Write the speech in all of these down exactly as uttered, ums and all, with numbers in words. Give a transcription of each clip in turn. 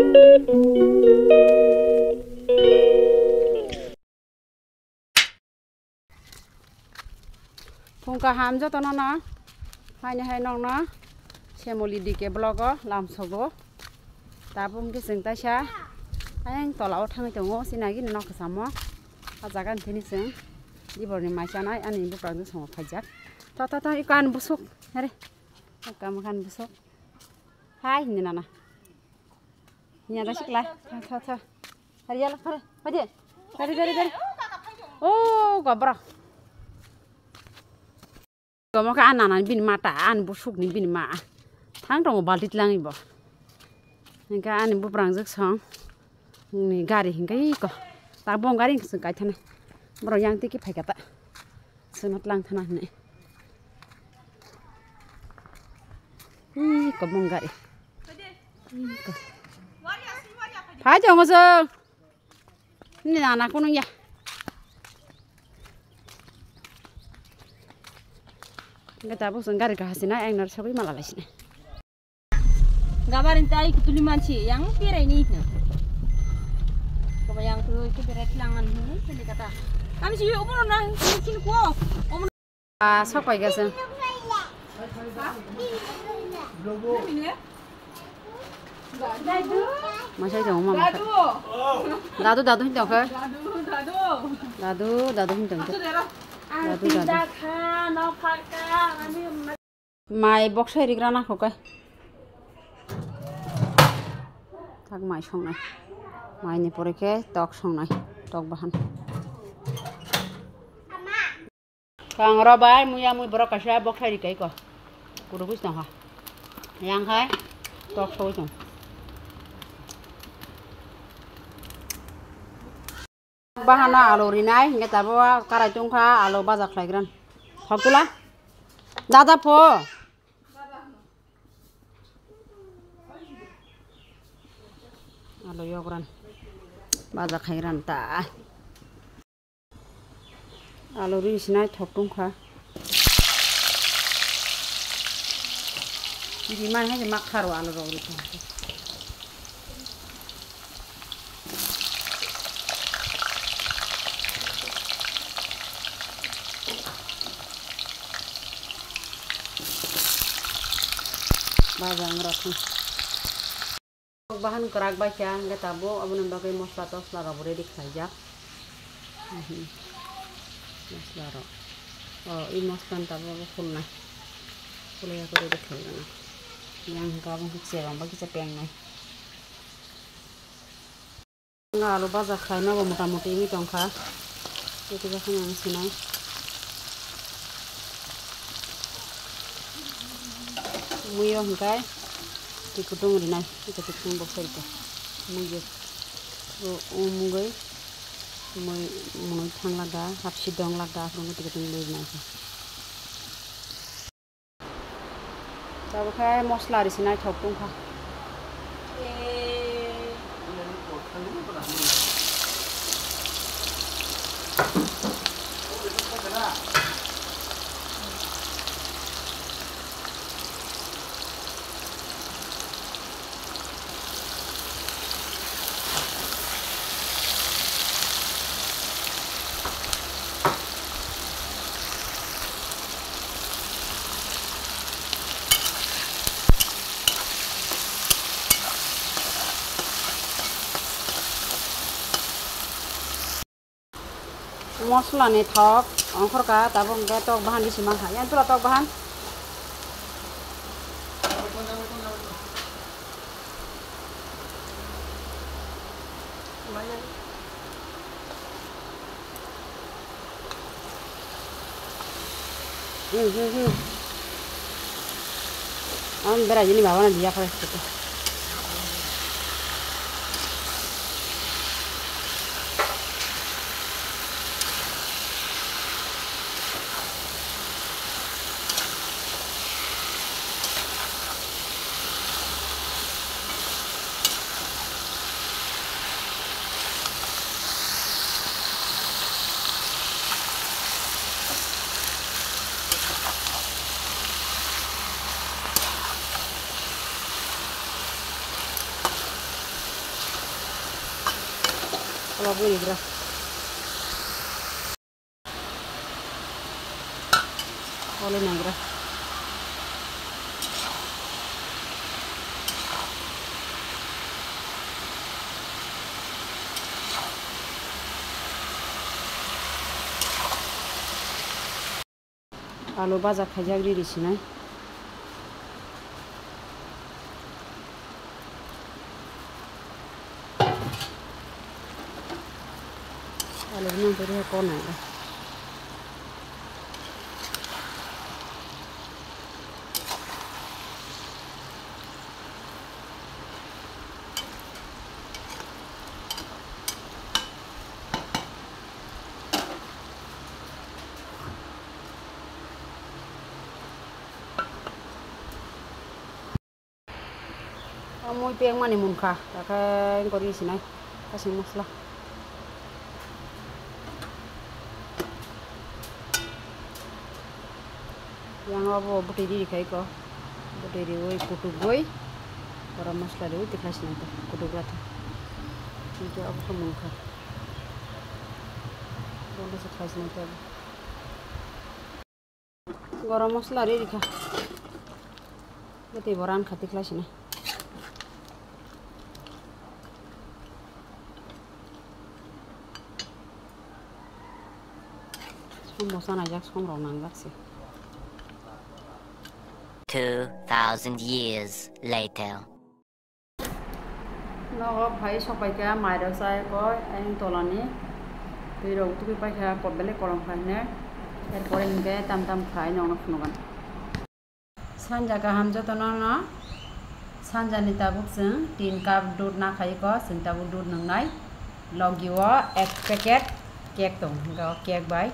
Phung kaham jotono no, haini hai nokno Semoli D K block o lamsogo. Tabuk hwnkhe chwng taisa ayang tola o thangwi tongo, sinagini nok kwchamo. A jaga ni thani chwng diborni mai chanai ani buprang jwk songo phaijak. Tho, tho, tho, iko ani busuk, hare. Iko ani busuk. Hai, hinwi nana. Nya da sikla. Tha, tha, tha. Hari yala, hari. Hari. Hari, hari, hari. Oh, gobra. Gomo ka anana bini mata, an busuk ni bini ma. Thang tongo balti tlangi bo. Hingka ani buprang jwk song. Ni gari hingka iko. Ta bong gari hingka song kaithana. Bro yang tiki phaikata. Swnat lang thana hini. Ih, kobong gari. Ih, ko-, phai tongo chwng. Ni nana kunu ya. Hingke tabuk chwng gari kahasina, ang nor sogwi mala laisina. Gabar inta ai kutuli mansi yang pirai ni hino. Kaba yang tu itu pirai tilangan hino sini kata. Kami si umur na sini ko. Ah, sok pai gase. Masai jong mama. Dadu, dadu hin tong khe. Dadu, dadu hin tong khe. Dadu, dadu. Mai boksai rigra na kho kai. Thak mai songnai. Mai ni pore khe tok songnai. Tok bahan. Kang ro bai muya mui borok kaisa boksai rikai ko. Kuru bus tong ha. Yang hai tok soi tong. Bahana alu rinai, hingke tabo karai tongkha, alu baja khlai gran. Hokula? Dada pho. Alu yogran. Baja khai gran ta. Alu ri sinai thok tongkha. Ri man hai mak kharo alu rok ri tong. Baja ang rok. Bahan kwrak bai kha, hingke tabuk aboni bagwi mosla tosla rok bo ready khlaijak. Mhm. Mosla rok. O, i mosla ni tabuk abo khulnai. Khulwi khe ready khlaijak. Yang hingke abo hingke cherong bai kisa pengnai. Nga alu baja khlaina bo mota moti wngwi tongkha. Tei tei khe ang sinai. Muiyo hwnkhe twi kutung rinai, twi kutung bo khairokhe. Muiyo. O, o mungwi mui, mui thang laga, hapsi dong laga, aphuru twi kutung rinai khe. Tabukhe mosla risi naithok tongkha. Mosla ni thok ongkhorkha, tabuk hwnkhe tok bahan risi mankha. Yang tura tok bahan. Hmm, hmm, hmm. Ang berai jini baba na dia kare. Ola bui gra. Ole nagra. Alu baja khaijak riri sinai. Alu nang teri ko nai. O mui pek mani munkha, takhe wngkha ri sinai, kasing mosla. Yang abo bwtwi riri khai ko. Bwtwi riwi kutugwi. Garam masla riwi tikhlai sinai ta. Kutugra ta. Hingke abo khe mungkha. Bono se khlai sinai ta. Garam masla riri kha. Bwtwi bo ran kha tikhlai sinai. Som mosa naijak, som rok nangjak se. Two thousand years later. Nogo phai sok pai kha, mai rok chai koi, ayang tola ni twi rok tubui pai kha, kok belai kolom khai ne. Er pore hinkhe tam tam khai nokno phunugan. Sanja kaham jotono no. Sanjani tabuk chwng tin cup dudh nakhai ko, chwng tabuk dudh nwngnai. Logi o ek packet cake tong, hwnkhe o cake bai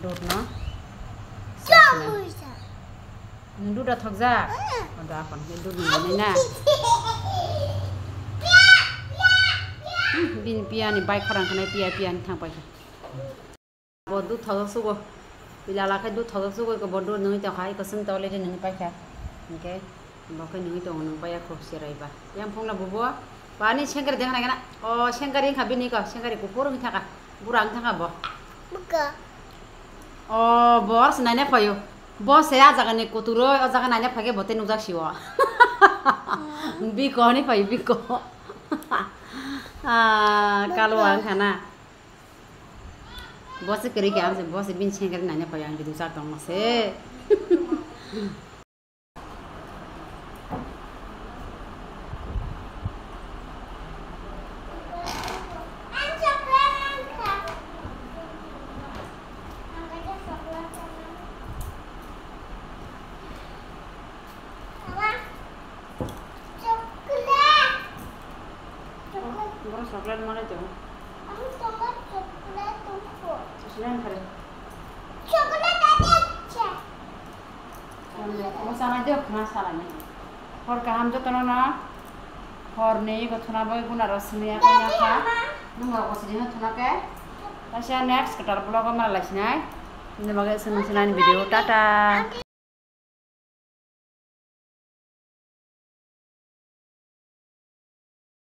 dudh no. Nwng dudh o thokjak? Oda akon khe dudh nwngnai na. Hmm, bini piya ni bai khorang khanai piya piya ni thang pai kha. Bo dudh thojak sugo. Pila lakhai dudh thojak sugo, eko bo dudh nungwi tongkha, eko chwng tole de nungwi paikha. Hinkhe bo khe nungwi tongo, nung paiya kho cherai ba. Yang phungla bubo bani sengkari deng nai gana. O sengkari wngkha bini ko, sengkari kuphur wngwi thangkha. Bura wngwi thangkha bo. Buka. O bo oro se naina phaio. Bo se a jaga ni kuturoi, o jaga naina phaikhe bo tei nukjak sio. Biko hwnwi phaio, biko. Ah, kalwa wngkha na. Bo se kwrwi khe ang se, bo se bini sengkari naina phaio, ang video chak tongma se. Chocolate. Borok chocolate manwi tongo. Ang tongo chocolate tongkho. Sisina wngkha de. Chocolate ate cha. Omo chanai de khna salani. Hor kaham jotono no. Horni ego thuna bai guna rw simi ya kha. Nwng rok bo sidi no thuna khe. Kaisa next kwtal vlog o malai sinai. Nini bagwi swngna sinai video. Tata.